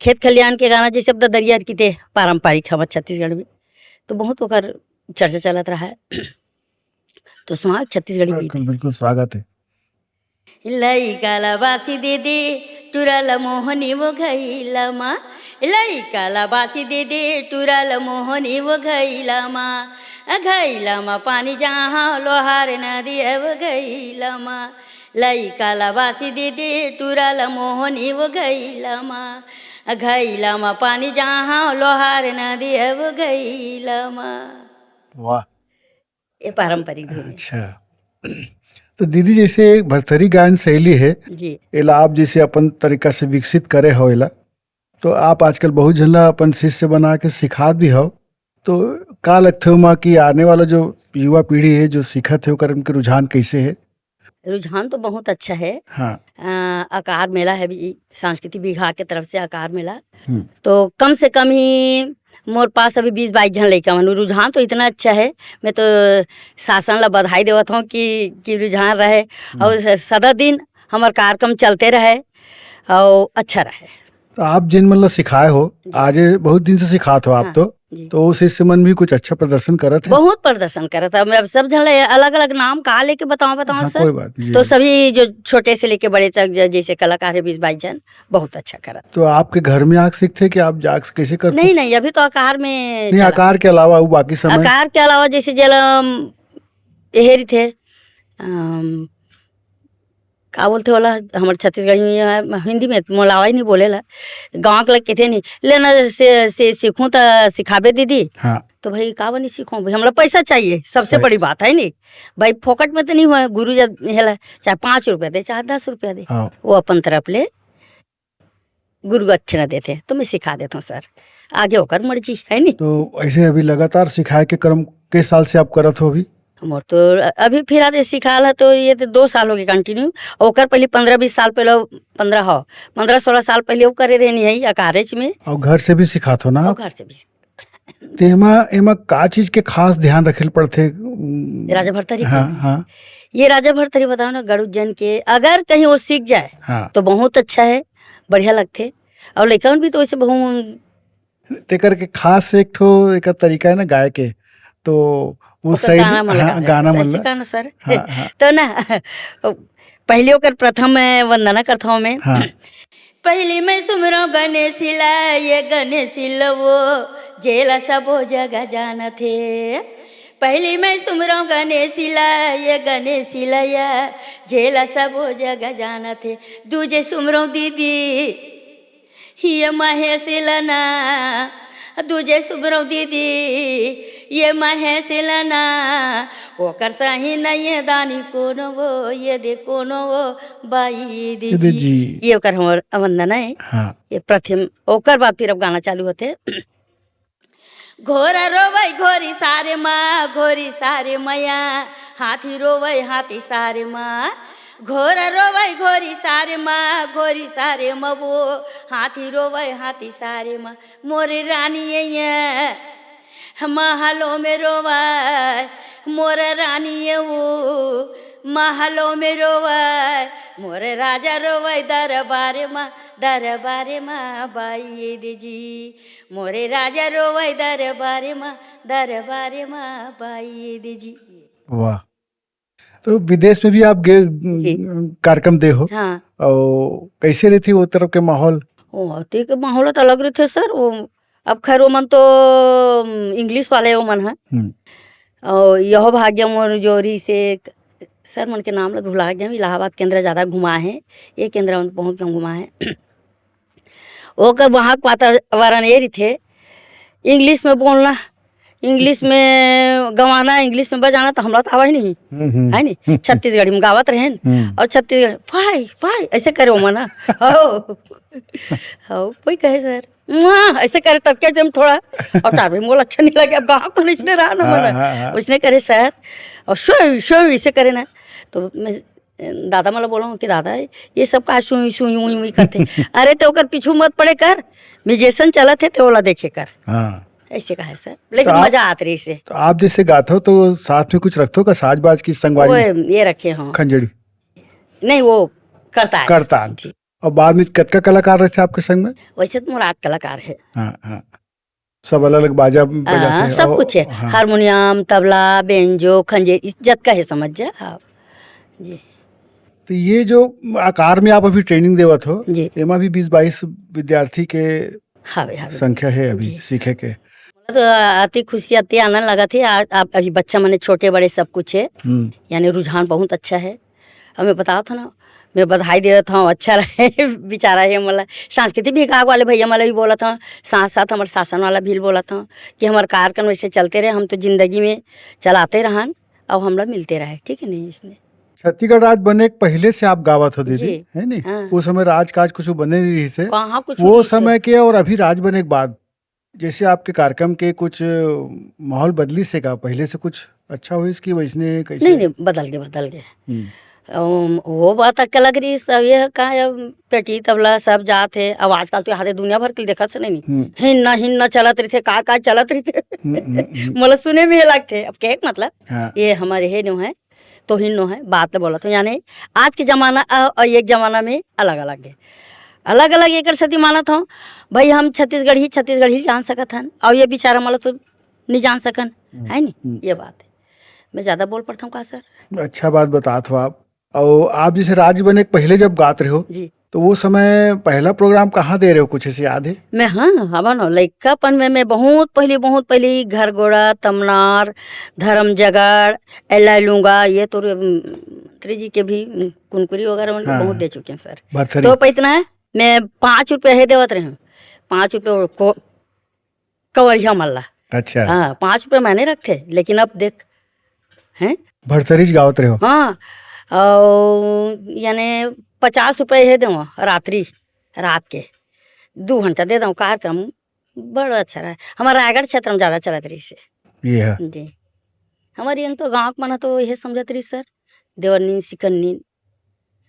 खेत खलियान के गाना, जैसे अब ददरिया किथे पारंपरिक हमर छत्तीसगढ़ में, तो बहुत ओकर चर्चा चलत रहा है। तो सुनाओ छत्तीसगढ़ी गीत। बिल्कुल, बिल्कुल स्वागत है। लइका ला बासी दे दे, टुरा ला मोहनी वो घइला मा। लइका ला बासी दे दे, टुरा ला मोहनी वो घइला मा। घइला मा पानी जहाँ लोहार नदी अब घइला मा। लइका ला बासी दे दे, टुरा ला मोहनी वो घइला मा। घइला मा पानी जहाँ लोहार नदी अब घइला मा। वाह। ये पारंपरिक धुन है। अच्छा। तो दीदी, जैसे एक भरथरी गायन शैली है, जी। एला आप जैसे अपन तरीका से विकसित करे हो एला, तो आप आजकल बहुत झन ला अपन शिष्य बना के सिखात भी हो। तो का लगथे ओमा कि आने वाला जो युवा पीढ़ी है, जो सीखत है, ओकर उनके रुझान कैसे है? रुझान तो बहुत अच्छा है। हाँ। अ, अकार मेला है अभी, सांस्कृतिक विभाग के तरफ से अकार मेला। हम्म। तो कम से कम ही मोर पास अभी बीस बाईस झन लइका मन। रुझान तो इतना अच्छा है, मैं तो शासन ला बधाई देवत हूँ कि, कि रुझान रहे हम्म। और स-, सदा दिन हमर कार्यक्रम चलते रहे और अच्छा रहे। तो आप जिन मन ला सिखाए हो, जी। आज ये बहुत दिन से सिखात हो आप हाँ, तो, जी। तो वो शिष्य मन भी कुछ अच्छा प्रदर्शन करत है? बहुत प्रदर्शन करत है। मैं अब सब झन ला अलग-अलग नाम का लेके बताऊं, बताऊं हाँ, सर? कोई बात नहीं, तो जी। सभी जो छोटे से लेके बड़े तक ज-, जैसे कलाकार है बीस बाईस झन, बहुत अच्छा करत। तो आपके घर में आके सीखथे कि आप जाके कैसे करथे? नहीं, नहीं, अभी तो अकार में नहीं, चला। अकार के अलावा वो बाकी समय? अकार के अलावा जैसे जेला, अम, एहे रहिथे, अम, का बोलथे ओला, हमर छत्तीसगढ़ी में ये है, हिंदी में मोला आवा ही नहीं बोले ला। गाँव के लग के थे नहीं, "ले ना से, से सीखूं त सिखाबे दीदी।" हाँ। तो भाई, का बनी सीखूं भाई, हमला पैसा चाहिए, सबसे सही। बड़ी बात है नहीं भाई, फोकट में तो नहीं हुआ, गुरु जब हेला, चाहे पाँच रुपया दे, चाहे दस रुपया दे, हाँ। वो अपन तरफ ले गुरु दक्षिणा देथे, तो मैं सिखा देता हूँ सर, आगे ओकर मर्जी है नहीं। तो ऐसे अभी लगातार सिखाए के क्रम के साल से आप करत हो अभी? मोर तो अभी फिलहाल ये सिखाल है, तो ये तो दो साल हो गए कंटिन्यू। ओकर पहले पन्द्रह बीस साल पहले, पन्द्रह हो, पन्द्रह सोलह साल पहले वो करे रहनी है अकारेज में। और घर से भी सिखात हो ना और आप? घर से भी। तो एमा, एमा का चीज के खास ध्यान रखे ल पड़थे? राजा भरथरी के? हाँ, हाँ। ये राजा भरथरी बताओ ना, गरुड़ जन के अगर कहीं वो सीख जाए, हाँ। तो बहुत अच्छा है, बढ़िया लगथे। और लइका मन भी तो वैसे बहुत तेकर के खास एक ठो एकर तरीका है ना गाय के, तो वो ओकर शैली, गाना मन हाँ, लगा दे, गाना मन ऐसे ला। गाना सर। हाँ, हाँ। तो ना, पहले ओकर प्रथम मैं वंदना करता हूँ मैं। हाँ। पहली मैं सुमरो गणेश ला, ये गणेश ला वो जेला सबो जगह जानथे। पहली मैं सुमरो गणेश ला, ये गणेश ला ये जेला सबो जगह जानथे। दूजे सुमरो दीदी, ये महेश लना, दूजे सुमरो दीदी, ये महेश लना, ओकर सही नहीं है दानी कोनो वो, ये दे कोनो वो बाई दे ये दे जी। जी। ये ओकर हमर वंदना है। हाँ। ये प्रथम, ओकर बाद फिर अब गाना चालू होथे। घोर रोवै घोरी सारे माँ, घोरी सारे मैया, हाथी रोवै हाथी सारे माँ। घोर रोवै घोरी सारे माँ, घोरी सारे मबो, हाथी रोवै हाथी सारे माँ। मोरे रानी ये महलों में रोवै, मोर रानी ये वो महलों में रोवै, मोर राजा रोवै दरबार माँ, दरबार माँ बाई दे जी। मोरे राजा रोवै दरबार मा, दरबार मा बाई दे जी। वाह। तो विदेश में भी आप गए, जी। कार्यक्रम दे हो? हाँ। और कैसे रहिथे वो तरफ के माहौल? ओ, ते के माहौल तो अलग रहिथे सर। वो, अब खैर, वो मन तो, उम, English वाले वो मन है। हम्म। अउ यहो भाग्य मोर जोरी से, सर मन के नाम ल भुला गया, इलाहाबाद केंद्र ज्यादा घुमा है, ये केंद्र में बहुत कम घुमा है। ओकर वहाँ के वातावरण ये रहिथे, इंग्लिश में बोलना, इंग्लिश में गवाना, इंग्लिश में बजाना, तो हमला तो आवा ही नहीं, हम्म, हम्म, है नहीं? हम्म। छत्तीसगढ़ी में गावत रहेन, हम्म। और छत्तीसगढ़, "फाई, फाई", ऐसे करे ओमन ना। हो, हो, कोई कहे, "सर, मुआ", ऐसे करे, तब क्या जब थोड़ा, और तार भाई, मोला अच्छा नहीं लगे, अब गाँव को इसने रहा ना हाँ, मना। हाँ, हाँ। उसने करे, "सर", और "शो, शो", ऐसे करे ना। तो मैं दादा मन ल बोला हूँ कि, "दादा, ये सब का सुई, सुई, उई, उई करथे?" "अरे, तो ओकर पीछू मत पड़े कर, म्यूजिशियन चलत हे, ते ओला देखे कर।" हाँ। ऐसे कहा है सर, लेकिन तो आप, मजा आत रही से। तो आप जैसे गाथो, तो साथ में कुछ रखथो का, साज बाज की संगवारी? वो ये रखे हों। खंजड़ी? नहीं, वो करताल। करताल। जी। और बाद में कतका कलाकार रहथे आपके संग में? वैसे तो मोर आठ कलाकार है। हाँ, हाँ। सब अलग-अलग बाजा बजाथे। हाँ, सब और कुछ है। हाँ। हारमोनियम, तबला, बेंजो, खंजे, इस जतका है समझ जा आप। जी। तो ये जो आकार में आप अभी ट्रेनिंग देवत हो, जी। एमा भी बीस बाईस विद्यार्थी के हावे, हावे। संख्या है अभी जी। सीखे के। तो अति खुशी, अति आनंद लगत हे। आ-, आप अभी बच्चा मने छोटे बड़े सब कुछ है। हम्म। यानी रुझान बहुत अच्छा है। अब मैं बतावत हूँ ना, मैं बधाई देवत हूँ, अच्छा रहे। बेचारा हे मोला, सांस्कृतिक विभाग वाले भैया मोला भी बोलत हूँ, साथ साथ हमारे शासन वाला भी बोलत हूँ कि हमारे कार्यक्रम ऐसे चलते रहे, हम तो जिंदगी में चलाते रहन और हमला मिलते रहे, ठीक है नहीं इसमें। छत्तीसगढ़ राज बने के पहले से आप गावत हो दीदी, जी। है नी? हाँ। वो समय राजकाज कुछ बने नहीं रही से। कहाँ कुछ वो नहीं से। समय के और अभी राज बने के बाद, जैसे आपके कार्यक्रम के कुछ माहौल बदली से का, पहले से कुछ अच्छा होइस कि वैसने कैसे? नहीं, नहीं, बदल गए, बदल गए। हम्म। अम, वो बात अलग रही, सब ये का, अब पेटी तबला सब जात है। अब आजकल तो यहाँ दुनिया भर के देखत से नहीं, नहीं। हम्म। हिन्ना, हिन्ना चलत रहिथे, का, का चलत रहिथे। हम्म, हम्म, हम्म। मोला सुने में हे लगथे। अब कहे के मतलब, हाँ। ये हमारे हे नो है, तो हिन्नो है, बात तो बोलत हूँ। यानी आज के जमाना अ, और एक जमाना में अलग-अलग है। अलग-अलग एकर सेती मानत हूँ, भाई हम छत्तीसगढ़ी, छत्तीसगढ़ी जान सकत हन, और ये बेचारा मला तो नहीं जान सकन, हम्म, है नी? हम्म। ये बात है। मैं ज्यादा बोल पड़ता हूँ का सर? अच्छा बात बतात हो आप। और आप जैसे राज बने के पहले जब गात रहे हो, जी। तो वो समय पहला प्रोग्राम कहाँ दे रहे हो, कुछ ऐसे याद है? मैं, हाँ, हवा न, लइकापन में मैं बहुत पहली, बहुत पहली घरघोड़ा, तमनार, धर्म जगड़, एला लूंगा, ये तो रे-, मंत्री जी के भी, उम, कुनकुरी वगैरह में हाँ, बहुत हाँ। दे चुके हैं सर। भरथरी। तो पे इतना है, मैं पाँच रुपये हे देवत रहे हूँ, पाँच रुपये को, कवरिया मल्ला। अच्छा। हाँ, पाँच रुपये मैंने रखे, लेकिन अब देख, हैं? भरथरीच गावत रहे हो? हाँ, और यानी पचास रुपये हे देवं रात्रि, रात के दू घंटा दे देवं, कार्यक्रम बड़ा अच्छा रहा। हमारा रायगढ़ क्षेत्र में ज्यादा चलत रही से। ये है। जी, हमारे यहाँ तो गाँव के मन तो यह समझत रही सर, देवरनीन सिकरनीन,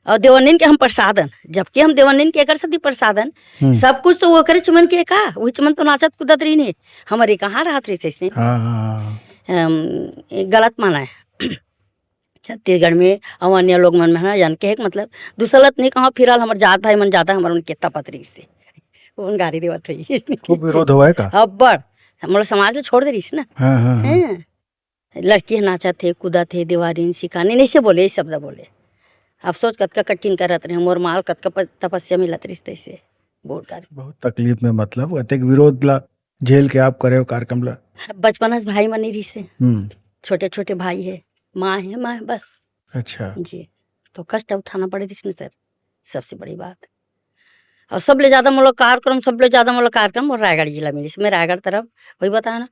और देवरनीन के हम प्रसादन, जबकि हम देवरनीन के एकर सेती प्रसादन, हम्म। सब कुछ तो वो करे चमन के का, वही चमन तो नाचत कूदत रही ने, हमारे कहाँ रहत रही से इसने। हाँ, हाँ, हाँ। अम, ये गलत माना है। छत्तीसगढ़ में और अन्य लोग मन में ना जान के, एक मतलब, दूसरा लत नहीं कहा, फिलहाल हमारे जात भाई मन ज्यादा हमारे उनके तपत रही से, उन गारी देवत हुई इसने। खूब विरोध हुआ है का? अब्बड़, हमारे समाज में छोड़ दे रही से ना। हाँ, हाँ, हाँ। हैं? लड़की ह नाचत हे, कूदत हे, देवारिन सिकानी, नइसे बोले, ये शब्द बोले। अफसोस कतका कठिन करत रहे, मोर माल कतका प-, तपस्या मिलत रहिस तइसे। बोल कर। बहुत तकलीफ में, मतलब, अतेक विरोध ला झेल के आप करे हो कार्यक्रम ला। बचपन से भाई मन नहीं रहिसे। हम्म। छोटे-छोटे भाई हे, माँ हे, माँ हे, बस। अच्छा। जी। तो कष्ट उठाना पड़े रहिस न सर, सबसे बड़ी बात। और सबले ज्यादा मोला कार्यक्रम, सबले ज्यादा मोला कार्यक्रम और रायगढ़ जिला में, जैसे मैं रायगढ़ तरफ, वही बताया ना,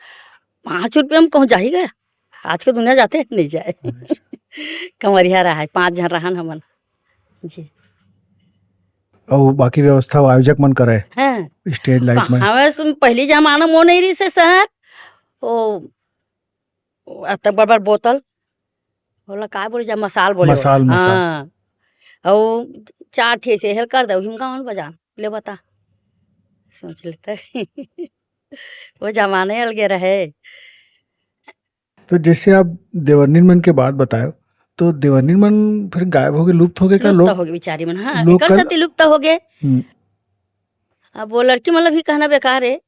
पाँच रुपये में कहूँ जाही गया, आज के दुनिया जाते नहीं जाए। अच्छा। कंवरिया रहा है, पाँच जन रहन हमन। जी। और बाकी व्यवस्था वो आयोजक मन करे? हाँ। स्टेज लाइट में? कहाँ, वैसे पहली जमाना में वो नहीं रहिसे सर, वो अतक बड़ बड़ बोतल, बोला का बोले जा, मसाल बोले मसाल, बोला। मसाल। हाँ। और चार ठे से हेल कर दे, हिम गावन बजा, ले बता। सोच लेते। वो जमाने अलगे रहे। तो जैसे आप देवरनीन मन के बात बतायो, तो देवरनीन मन फिर गायब हो गए, लुप्त हो गए का? लुप्त लोग हो गए बेचारी मन, हाँ, लोग एकर कल सेती लुप्त हो गए। हम्म। अब वो लड़की मन ल भी कहना बेकार है,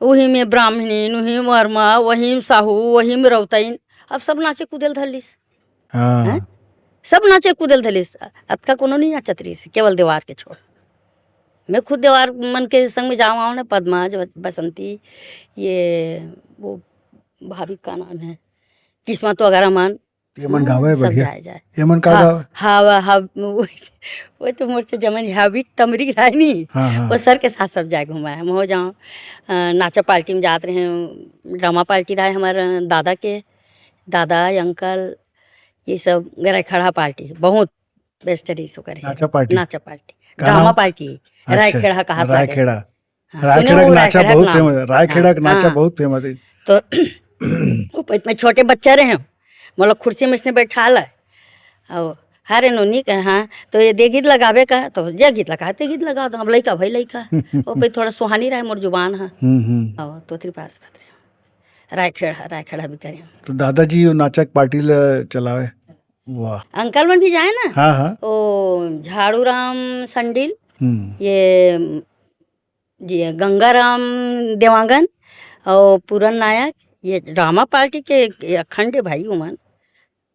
वही में ब्राह्मणीन, वही में वर्मा, वही में साहू, वही में रौतइन, अब सब नाचे कूदे ल धर लिस। हाँ। हैं? सब नाचे कूदे ल धर लिस। अतका कोनो नहीं नाचत रहिस, केवल देवार के छोड़। मैं खुद देवार मन के संग में जावा हूँ ना, पद्मा, ज-, बसंती, ये वो भाभी का नाम है, किस्मत वगैरह मन। ये मन हाँ, गावे सब बढ़िया। जाए, जाए। ये मन का हाँ, गावे? हाँ, वह, हाँ, वो, वो तो मोर से जमन हबी तमरी रानी। हाँ, हाँ। वो सर के साथ सब जाए घुमाए। हम हो जाओ, अ, नाचा पार्टी में जात रहे, ड्रामा पार्टी रहे हमारे दादा के, दादा, अंकल, ये सब रैखड़ा पार्टी, बहुत बेस्ट रही सो करे। नाचा पार्टी? नाचा पार्टी। का ड्रामा नाम? पार्टी। अच्छा, रैखड़ा कहा था। रैखड़ा। हाँ, रायखेड़ा सुने के हो नाचा रायखेड़ा के बहुत नाम? फेमस है, रायखेड़ा हाँ, के नाचा हाँ। बहुत फेमस है। तो वो प-, इतने छोटे बच्चा रहे हैं, मतलब कुर्सी में इसने बैठा ला, और हरे नोनी कहे, "हाँ, तो ये दे गीत लगावे का?" तो जे गीत लगा, ते गीत लगा दो, हम लइका भाई लइका। वो पे थोड़ा सुहानी रहे मोर जुबान है। हम्म, हम्म। और तो त्रिपास बात रहे। रायखेड़ा, रायखेड़ा भी करे। तो दादाजी वो नाचा के पार्टी ल चलावे। वाह। अंकल मन भी जाए ना। हाँ, हाँ। ओ झाड़ू राम संडिल, हम्म। ये जी, गंगाराम देवांगन और पूरन नायक, ये ड्रामा पार्टी के, ये अखंड भाई उमन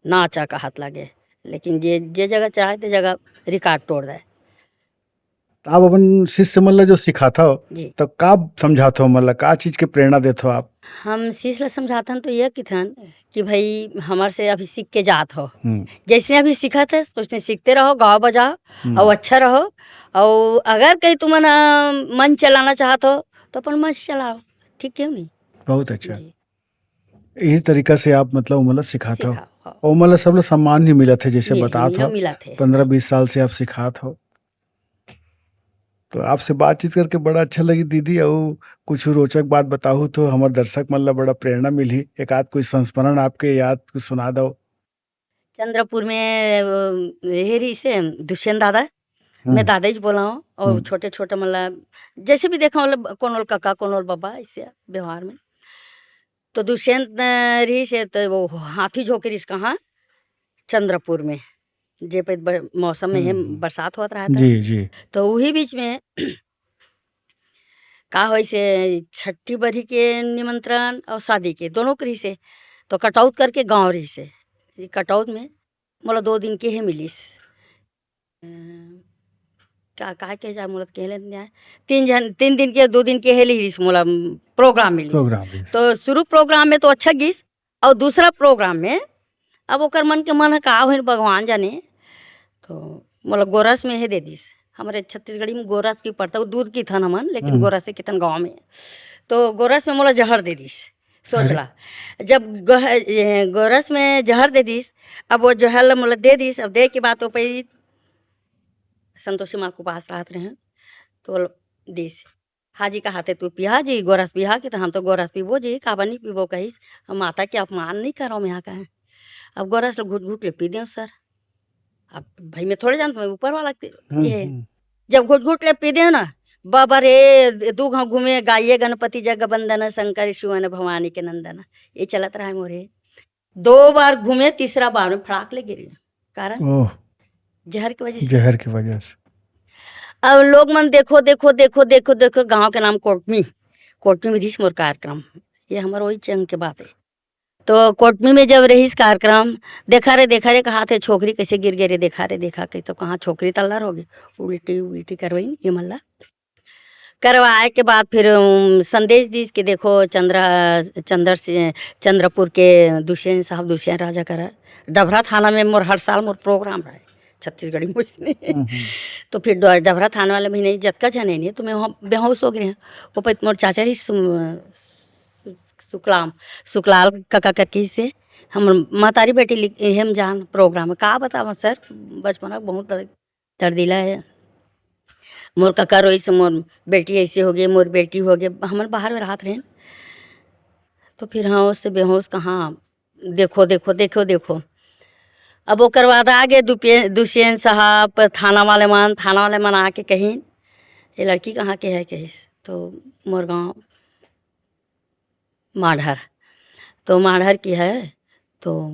नाचा का हाथ लागे, लेकिन जे, जे जगह चाहे ते जगह रिकॉर्ड तोड़ दे। तो आप अपन शिष्य मन ला जो सिखात हो, जी। तो का समझात हो, मतलब का चीज के प्रेरणा देत हो आप? हम शिष्य ला समझाथन तो ये किथन कि भाई हमर से अभी सीख के जात हो, हम्म। जैसे अभी सीखत है उसने सीखते रहो, गाओ बजाओ हम्म। और अच्छा रहो। और अगर कहीं तुमन, अ, मंच चलाना चाहत हो तो अपन मंच चलाओ, ठीक क्यों नहीं? बहुत अच्छा। जी। यही तरीका से आप मतलब ओमन ला सिखात हो। सिखाओ, हाँ। और ओमन ला सब ला सम्मान ही मिलत है, जैसे मिल-, बतात मिलो हो, मिलत है। पन्द्रह बीस साल से आप सिखात हो। तो आपसे बातचीत करके बड़ा अच्छा लगी दीदी। और कुछ रोचक बात बताहू तो हमर दर्शक मन ला बड़ा प्रेरणा मिलही। एक आध कोई संस्मरण आपके याद कुछ सुना दो। चंद्रपुर में, अ, ये रहिस हे दुष्यंत दादा, हम्म। मैं दादा ही बोला हूँ, और हम्म। छोटे छोटे मतलब जैसे भी देखा मतलब कोनो ल कका, कोनो ल बाबा, ऐसे व्यवहार में। तो दुष्यंत, अ, रहिस हे तो वो हाथी झोंके रहिस कहाँ, चंद्रपुर में, जे पे बर-, मौसम में हम्म, हे हम्म। बरसात होत रहा था। जी, जी। तो वही बीच में का होइस हे, छट्ठी बरही के निमंत्रण और शादी के दोनों के रहिस हे, तो कटौत करके गाँव रहिस हे। ये कटौत में मोला दो दिन के हे मिलिस। अ, का, का के जा मोला केहे ले नइ आय। तीन झन, तीन दिन के, दो दिन के हे लिहिस मोला, उम, प्रोग्राम मिलिस। प्रोग्राम मिलिस। तो शुरू प्रोग्राम में तो अच्छा गिस, और दूसरा प्रोग्राम में अब ओकर मन के मन ह का होइन भगवान जाने, तो मोला गोरस में हे दे दिस। हमरे छत्तीसगढ़ी में गोरस की पड़ता, वो दूर की थन हमन, लेकिन हम्म। गोरस से कितन गाँव में। तो गोरस में मोला जहर दे दिस। सोच अरे। ला, जब गह-, ये गोरस में जहर दे दिस, अब वो जहर ला मोला दे दिस, अब दे के बाद वो पई संतोषी माँ के पास रहत रहे, तो दिस। "हाँ जी, कहाथे तू पिहा जी, गोरस पिहा?" कि तो "हम तो गोरस पीबो जी, काबर नहीं पीबो?" कहिस। "हम माता के अपमान नहीं करो यहाँ का है।" अब गोरस ला घुट घुट ले पी देव सर। अब भाई मैं थोड़े जानत हूँ, ऊपर वाला के हम्म, ये है। हम्म। जब घुट घुट ले पी देव ना, बाबा रे, दू घाव घूमे, गाइए गणपति जग बंदन, शंकर शिवन भवानी के नंदन। ये चलत रहा है मोरे। दो बार घूमे, तीसरा बार में फड़ाक ले गिरे। कारण? ओह। जहर की वजह से। जहर की वजह से। अब लोग मन देखो, देखो, देखो, देखो, देखो, गांव के नाम कोटमी, कोटमी में रहिस मोर कार्यक्रम। ये हमर वही चंग के बात है। तो कोटमी में जब रहिस कार्यक्रम, "देखा रे, देखा रे," कहाथे, "छोकरी कैसे गिर गे रे, देखा रे, देखा के।" तो कहाँ छोकरी तल्लर हो गई, उल्टी, उल्टी करवाई ये मन ला। करवाए के बाद फिर, उम, संदेश दिस कि देखो चंद्रा-, चंद्र से, चंद्रपुर के दुष्यंत साहब, दुष्यंत राजा करा, डभरा थाना में मोर हर साल मोर प्रोग्राम रहे, छत्तीसगढ़ी मुझसे। हम्म, हम्म। तो फिर ड-, डभरा थाना वाले महीने जतका जने नहीं, तो मैं वहाँ बेहोश हो गए हैं। वो पे मोर चाचा रही सु-, सु-, सुकलाम, सुकलाल काका करके से हम मतारी बेटी लिख-, हम जान प्रोग्राम में। का बतावा सर, बचपना बहुत दर्दिला है। मोर कका रोइस, मोर बेटी ऐसे हो गई, मोर बेटी हो गई, हमन बाहर में रहत रहेन। तो फिर हाँ, उससे बेहोश कहाँ, देखो, देखो, देखो, देखो। अब ओकर बाद आगे दुपे-, दुष्यंत साहब, थाना वाले मन, थाना वाले मन आके कहिन, "ये लड़की कहाँ के है?" कहिस। तो मोर गाँव माढ़र। तो माढ़र की है, तो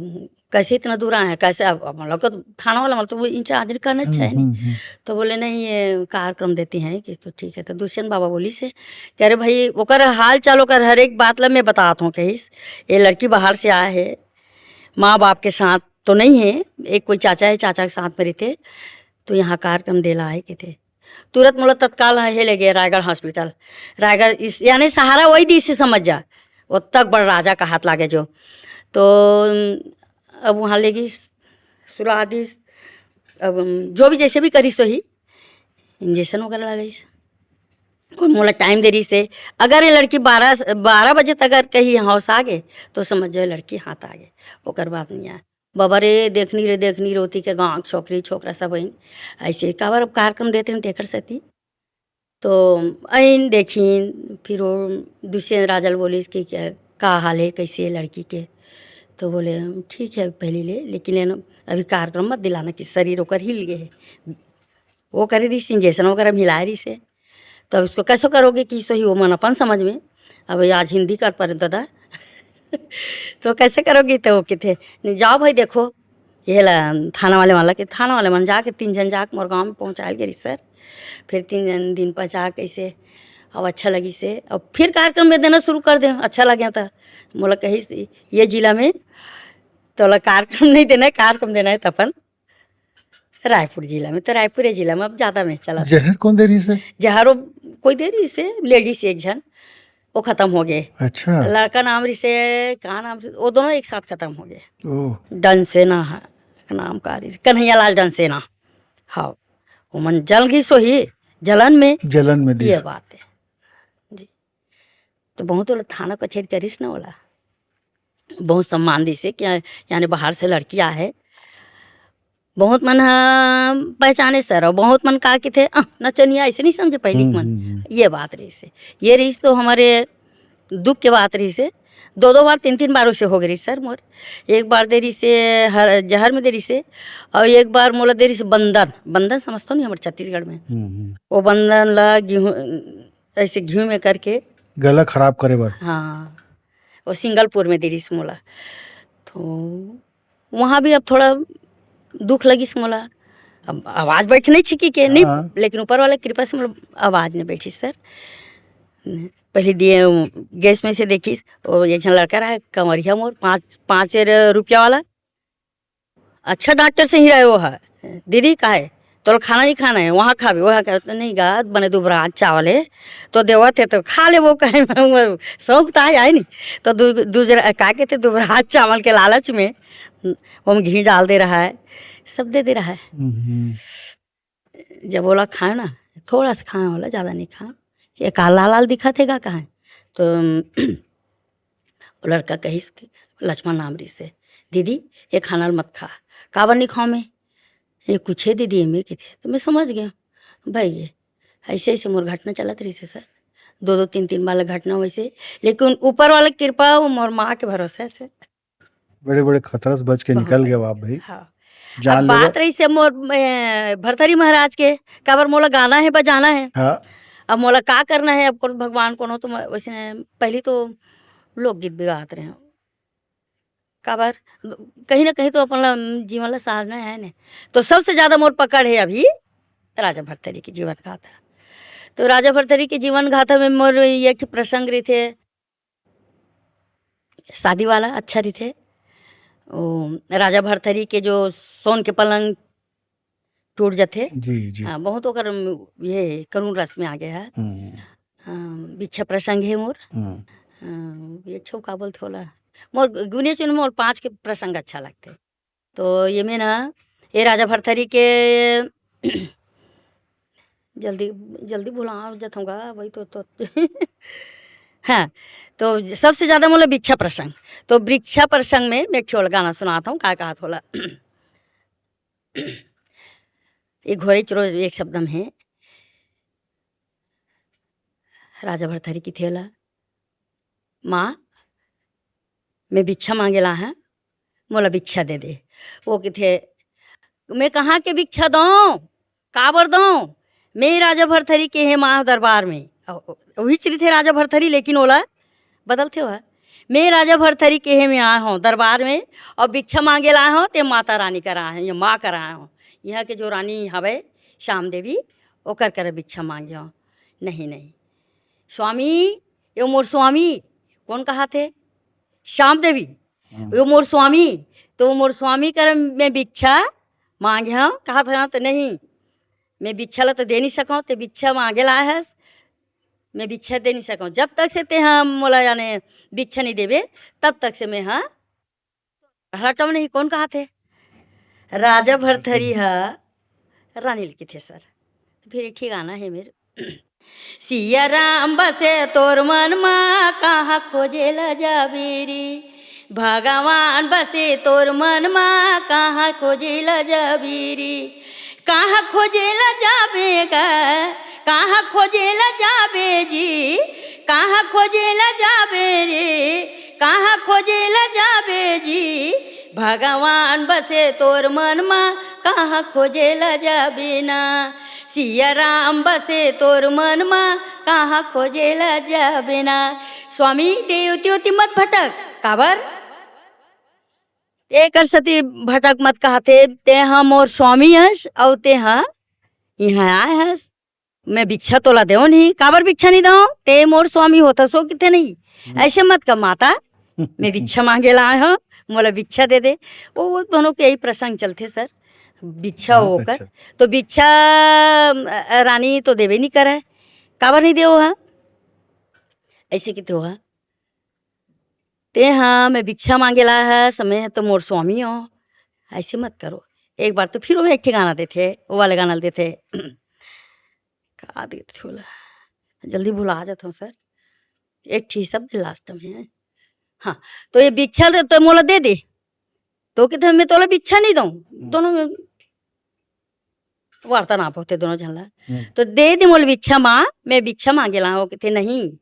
कैसे इतना दूर आए हैं, कैसे? अब, अब हम लोग को थाना वाला, मतलब, वो इंचार्ज करना हम्म, चाहिए नहीं। हम्म, हम्म। तो बोले, "नहीं, ये कार्यक्रम देती हैं कि।" तो ठीक है। तो दुष्यंत बाबा बोलिस, कह रहे, "भाई, ओकर हाल चाल, ओकर हर एक बात ला मैं बतात हूँ।" कहिस, "ये लड़की बाहर से आया है, माँ बाप के साथ तो नहीं है, एक कोई चाचा है, चाचा के साथ में रहते, तो यहाँ कार्यक्रम देला है," कहते। तुरंत मोला तत्काल हे ले गए रायगढ़ हॉस्पिटल। रायगढ़ इस, यानी सहारा वही दिस समझ जा, वो तक बड़ राजा का हाथ लागे जो। तो अब वहाँ ले गिस, सुला दिस, अब जो भी जैसे भी करिस वही, इंजेक्शन वगैरह लगाइस। कोई मोला टाइम दे रहिस हे, अगर ये लड़की बारह, बारह बजे तक अगर कहीं होश आ गे, तो समझ जाओ लड़की हाथ आ गे, ओकर बाद नहीं आए। बाबा रे, देखनी रे, देखनी, रोती के गाँव के छोकरी, छोकरा सब आइन। ऐसे काबर अब कार्यक्रम देते हैं, तेकर सेती। तो आइन, देखिन, फिर वो दूसरे राजा ल बोलिस कि क्या, का हाल है, कैसे है लड़की के। तो बोले, "ठीक है, पहली ले, लेकिन लेना, अभी कार्यक्रम मत दिलाना कि शरीर ओकर हिल गए है।" वो करे रहिस, इंजेक्शन वगैरह मिलाए रहिस हे। तो अब इसको कैसे करोगे कि सही, वो मन अपन समझ में। अब आज हिंदी कर पर दादा। तो कैसे करोगी? तो वो किथे, "नहीं, जाओ भाई, देखो, ये ला थाना वाले मन ला," कि थाना वाले मन जाके तीन झन जाके मोर गाँव में पहुँचायल गे रहिस सर। फिर तीन झन दिन पहुँचा कैसे, अब अच्छा लगिस हे, अब फिर कार्यक्रम में देना शुरू कर दे, अच्छा लगे तो। मोला कहिस, "ये जिला में तोला कार्यक्रम नहीं देना है, कार्यक्रम देना है तो अपन रायपुर जिला में।" तो रायपुर जिला में अब ज्यादा में चला। जहर कौन दे रहिस हे? जहर वो कोई दे रहिस हे, लेडीज एक झन, वो खत्म हो गए। अच्छा। लड़का नाम रहिस हे, का नाम रहिस हे, वो दोनों एक साथ खत्म हो गए। ओह। डनसेना है, नाम का रहिस हे, कन्हैया लाल डनसेना। हाँ, वो मन जल गिस होही, जलन में। जलन में दिस। ये बात है जी। तो बहुत ओला थाना कचहरी करिस ना ओला, बहुत सम्मान दिस हे कि यानी बाहर से लड़की आए हे। बहुत मन ह पहचाने सर, और बहुत मन का किथे, "अह, नचनिया", ऐसे नहीं समझे पहली के हम्म, मन। हम्म, हम्म। ये बात रहिस हे, ये रहिस तो हमारे दुख के बात रहिस हे। दो दो बार, तीन तीन बार उसे हो गए रहिस सर मोर। एक बार दे रहिस हे हर जहर में दे रहिस हे, और एक बार मोला दे रहिस हे बंदन। बंदन समझतो नहीं हमारे छत्तीसगढ़ में। हम्म, हम्म। वो बंदन ला गेहूं, ऐसे घी में करके गला खराब करे बर। हाँ, वो सिंगलपुर में दे रहिस मोला। तो वहाँ भी अब थोड़ा दुख लगिस मोला। अब आवाज बैठ नहीं छिकी के, नहीं, हाँ। लेकिन ऊपर वाला कृपा से मोला आवाज नहीं बैठी सर। पहले दिए गैस में से देखिस, वो एक झन लड़का रहा कंवरिया मोर, पाँच, पाँच रुपया वाला, अच्छा डॉक्टर से ही रहे वो है। "दीदी, का है? तोला खाना नहीं खाना है, वहाँ खाबे, वहाँ खाबे।" तो नहीं गा, बने दुबराज चावल है, तो देवत है तो खा ले, वो कहे में वो शौक तो आ जाए नहीं। तो दू-, दूसरा, का कहते, दुबराज चावल के लालच में वो में घी डाल दे रहा है, सब दे दे रहा है। हम्म। जब ओला खाए ना, थोड़ा सा खाए, ओला ज्यादा नहीं खाए, ये का लाल लाल दिखत हे का कहे। तो वो लड़का कहिस कि लक्ष्मण नाम रहिस हे, "दीदी, ये खाना ल मत खा।" "काबर नहीं खाऊं मैं? ये कुछ है दीदी, एमे किथे।" तो मैं समझ गया, भाई ये ऐसे ऐसे मोर घटना चलत रहिस हे सर, दो दो तीन तीन बार घटना वैसे, लेकिन ऊपर वाला कृपा, वो मोर माँ के भरोसा है सर। बड़े बड़े खतरा से बच के बहुत निकल गए बढ़िया। आप भाई। हाँ। जान अब लेवा। बात रहिस हे मोर, ए, भरथरी महाराज के, काबर मोला गाना है, बजाना है। हाँ। अब मोला का करना है, अब कोनो भगवान कोनो तो मैं वैसे नहीं, पहली तो लोकगीत भी गात रहे हूँ। काबर, कहीं ना कहीं तो अपन ला, जीवन ला सारना है ने। तो सबसे ज्यादा मोर पकड़ है अभी राजा भरथरी के जीवन गाथा। तो राजा भरथरी के जीवन गाथा में मोर एक ठो प्रसंग रहिथे, शादी वाला अच्छा रहिथे। ओ, राजा भरथरी के जो सोन के पलंग टूट जथे। जी, जी। हाँ, बहुत ओकर, ये करुण रस में आ गया है। हम्म। हाँ, बिच्छा प्रसंग है मोर। हम्म। हाँ, ये छो का बोलथे ओला? मोर गुने चुन मोर पाँच के प्रसंग अच्छा लगथे। तो ये में ना, ये राजा भरथरी के जल्दी, जल्दी भुला जाथंव गा, वही तो, तो हाँ, तो सबसे ज्यादा मोला बिच्छा प्रसंग। तो बिच्छा प्रसंग में मैं एक ठो गाना सुनात हूँ, का कहत होला। ये घोड़े चोर एक शब्द में है। राजा भरथरी किथे ओला, "माँ, मैं बिच्छा मांगे ला है, मोला बिच्छा दे दे।" वो किथे, "मैं कहाँ के बिच्छा दऊं, काबर दऊं? मैं राजा भरथरी के हे माँ दरबार में।" अ, अ, वही चरित है राजा भरथरी, लेकिन ओला बदलथे हुआ, "मैं राजा भरथरी के हे में आए हूँ दरबार में, और बिच्छा मांगे ला आए हूँ, ते माता रानी करा आए हूँ, ये माँ करा आए हूँ। यहाँ के जो रानी हवे श्याम देवी, ओकर करा बिच्छा मांगे हूँ।" "नहीं, नहीं, स्वामी, यो मोर स्वामी।" "कौन कहाथे?" "श्याम देवी।" हम्म। "यो मोर स्वामी।" "तो मोर स्वामी करा मैं बिच्छा मांगे हूँ।" कहाथे ना, तो "नहीं, मैं बिच्छा ला तो दे नहीं सकूँ, ते बिच्छा मांगे ला हस, मैं बिच्छा दे नहीं सकूँ। जब तक से ते हा मोला याने बिच्छा नहीं देबे, तब तक से मैं हा हटम नहीं, कौन कहाथे? राजा भरथरी ह रानी ल किथे सर। फिर एक ठे गाना हे मेर। सिया राम बसे तोर मन मा, कहाँ खोजे ल जाबे रे? भगवान बसे तोर मन मा, कहाँ खोजे ल जाबे रे? कहाँ खोजे ल जाबे गा? कहाँ खोजे ल जाबे जी? कहाँ खोजे ल जाबे रे? कहाँ खोजे ल जाबे जी? भगवान बसे तोर मन मा, कहाँ खोजे ल जाबे ना? सिया राम बसे तोर मन मा, कहाँ खोजे ल जाबे ना? स्वामी, ते ओती ओती मत भटक। काबर? एकर सेती भटक मत कहाथे, ते ह मोर स्वामी हस, अउ ते ह इहाँ आए हस। मैं भिक्षा तोला देव नहीं, काबर भिक्षा नहीं देव? ते मोर स्वामी होथस ओ किथे नहीं। हम्म। ऐसे मत कर माता, मैं भिक्षा मांगे ला आए हव, मोला भिक्षा दे दे। वो, वो दोनों के यही प्रसंग चलथे सर, भिक्षा बहुत ओकर। अच्छा। तो भिक्षा, अ, रानी तो देबे नहीं करे, काबर नहीं देव हा? ऐसे किथे हा? ते हा, मैं भिक्षा मांगे ला हा, समय ह तो मोर स्वामी हो, ऐसे मत करो। एक बार तो फिर वो एक ठे गाना देथे, वो वाला गाना ल देथे। का देथे ओला? जल्दी भुला जात हूँ सर। एक ठे शब्द last में है। हाँ, तो ये भिक्षा दे, तो मोला दे दे। तो किथे, मैं तोला भिक्षा नहीं दूँ। हम्म। दोनों में वार्तालाप होथे दोनों झन ला। हम्म। तो दे दे मोला भिक्षा माँ, मैं भिक्षा मांगे ला हूँ। किथे, नहीं,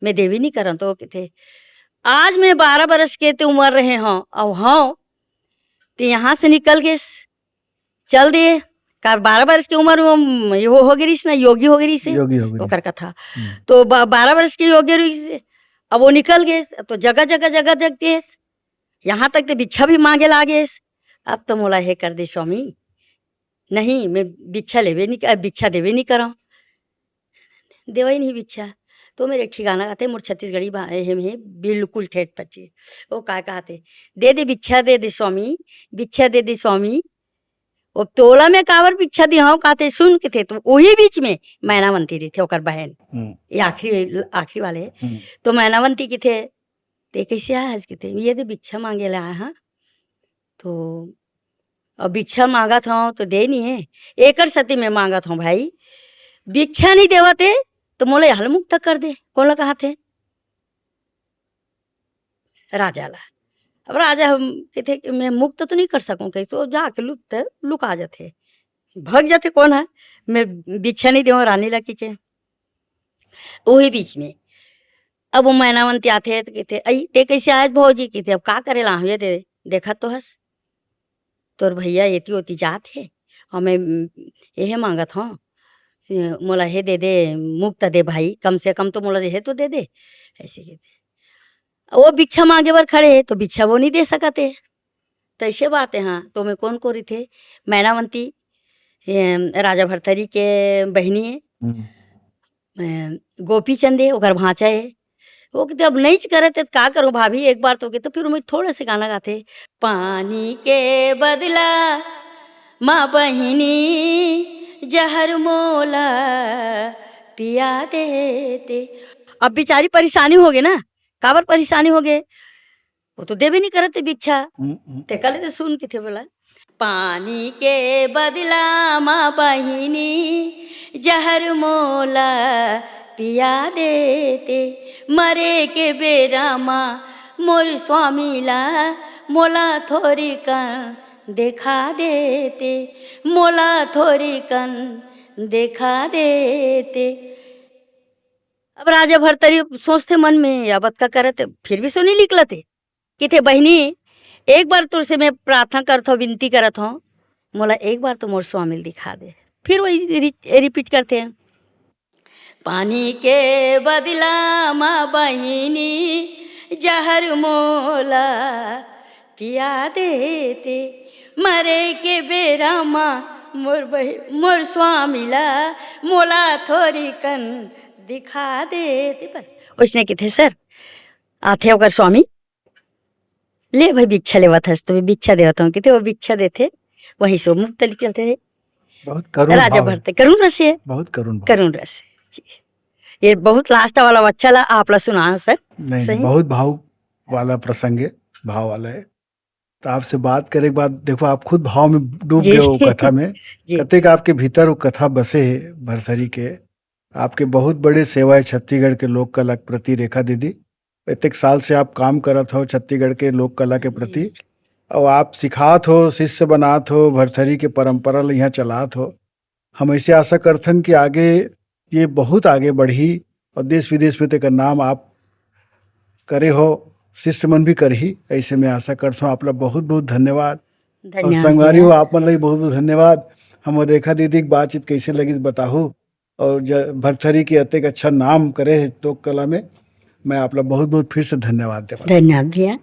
मैं देवी नहीं करन। तो किथे, आज मैं बारह बरस के ते उमर रहे हूँ, अउ हूँ, ते यहाँ से निकल गेस, चल दे। का बारह बरस के उमर में ये हो, हो गे रहिस ना, योगी हो गे रहिस हे। योगी हो गे रहिस। ओकर कथा। हम्म। तो ब-, बारह बरस के योगी रहिस हे, अब वो निकल गेस, तो जगह, जगह, जगह देखते हे, यहाँ तक तो भिक्षा भी मांगे लागेस। अब तो मोला हे कर दे स्वामी, नहीं, मैं भिक्षा लेबे नहीं, अ, भिक्षा देबे नहीं करव, देवई नहीं भिक्षा। तो मेर एक ठिकाना कहते, मोर छत्तीसगढ़ी बा-, हे, हे, बिल्कुल ठेठ पच्चे। वो का कहते, दे दे भिक्षा, दे दे स्वामी, भिक्षा दे दे स्वामी। वो तोला मैं काबर भिक्षा दिहाव कहते, सुन किथे, तो वही बीच में मैनावंती रहिथे, ओकर बहन। हम्म। ये आखिरी, आखिरी वाले। हम्म। तो मैनावंती किथे, ते कैसे आए हस किथे, ये दे भिक्षा मांगे ला आए हाँ। तो अब भिक्षा मांगत हव तो दे नहीं हे, एकर सेती मैं मांगत हव भाई, भिक्षा नहीं देवत हे तो मोला यहाँ ले मुक्त कर दे। कोन ला कहाथे? राजा ला। अब राजा हम किथे कि मैं मुक्त तो नहीं कर सकूं, कही तो जाके लुप्त लुका जाथे, भग जाथे। कोन है? मैं भिक्षा नहीं देवं रानी ला किके। वही बीच में अब वो मैनावंती आथे तो किथे, "अई, ते कैसे आए भौजी?" किथे, "अब का करे ला, ये दे, देखत तो हस, तोर भैया एती ओती जात हे, अउ मैं, उम, एहे मांगत हव, ए, मोला हे दे दे, मुक्त दे भाई, कम से कम तो मोला हे तो दे दे।" ऐसे किथे। वो भिक्षा मांगे बर खड़े हे, तो भिक्षा वो नहीं दे सकत हे। तो ऐसे बात हे, हाँ, तो मैं कोन को रहिथे, मैनावंती, ए, राजा भरथरी के बहिनी हे। हम्म। ए, गोपी चंद हे, ओकर भांचा हे। वो किथे, "अब नइच करत हे, त का करूं भाभी, एक बार तो," के तो फिर मैं थोड़ा से गाना गाथे, "पानी के बदला मा बहिनी जहर मोला पिया देते।" अब बेचारी परेशानी हो गे ना, काबर परेशानी हो गे, वो तो देबे नहीं करत हे भिक्षा। हम्म, हम्म। ते कले तो सुन किथे बोला, "पानी के बदला मा बहिनी जहर मोला पिया देते, मरे के बेरा मा मोर स्वामी ला मोला थोरी कन देखा देते, मोला थोरी कन देखा देते।" अब राजा भरतरी सोचथे मन में, "या बतका करत हे, फिर भी सुनी निकलत हे।" किथे, "बहिनी, एक बार तोर से मैं प्रार्थना करत हव, विनती करत हव, मोला एक बार तो मोर स्वामी ल दिखा दे।" फिर वही रि-, repeat करथे, "पानी के बदला मा बहिनी जहर मोला पिया देते, मरे के बेरा मा मोर बहि-, मोर स्वामी ला मोला थोरी कन दिखा देते।" बस, वइसने किथे सर, आथे ओकर स्वामी, "ले भाई, भिक्षा लेवत हस, तो मैं भिक्षा देवत हूँ," किथे वो भिक्षा देथे, वहीं से वो मुक्त निकलथे। बहुत करुण राजा भाव हे। भरते, करुण रस हे। बहुत करुण भाव। करुण रस हे, जी। ये बहुत last वाला अच्छा ला, आप ला सुनाव सर। नहीं, सही? बहुत भाव वाला प्रसंग हे, भाव वाला हे। तो आपसे बात करे के बाद देखो, आप खुद भाव में डूब जी, गए हो जी। कथा में। जी। कतेक आपके भीतर वो कथा बसे हे भरथरी के। आपके बहुत बड़े सेवा हे छत्तीसगढ़ के लोक कला के प्रति, रेखा दीदी। एतेक साल से आप काम करत हो छत्तीसगढ़ के लोक कला के प्रति, अउ आप सिखात हो, शिष्य बनात हो, भरथरी के परंपरा ल इहाँ चलात हो। हम ऐसे आशा करथन कि आगे ये बहुत आगे बढ़ही अउ देश विदेश में तेकर नाम आप करे हो, शिष्य मन भी करही। ऐसे मैं आशा करथों। आप ला बहुत बहुत धन्यवाद। अउ धन्यवाद संगवारी हो, भैया। आप मन ला भी बहुत बहुत धन्यवाद। हमर रेखा दीदी के बातचीत कैसे लगिस बताहू, अउ ज-, भरथरी के अतेक अच्छा नाम करे हे लोक कला में, मैं आप ला बहुत बहुत फिर से धन्यवाद देवत। धन्यवाद भैया।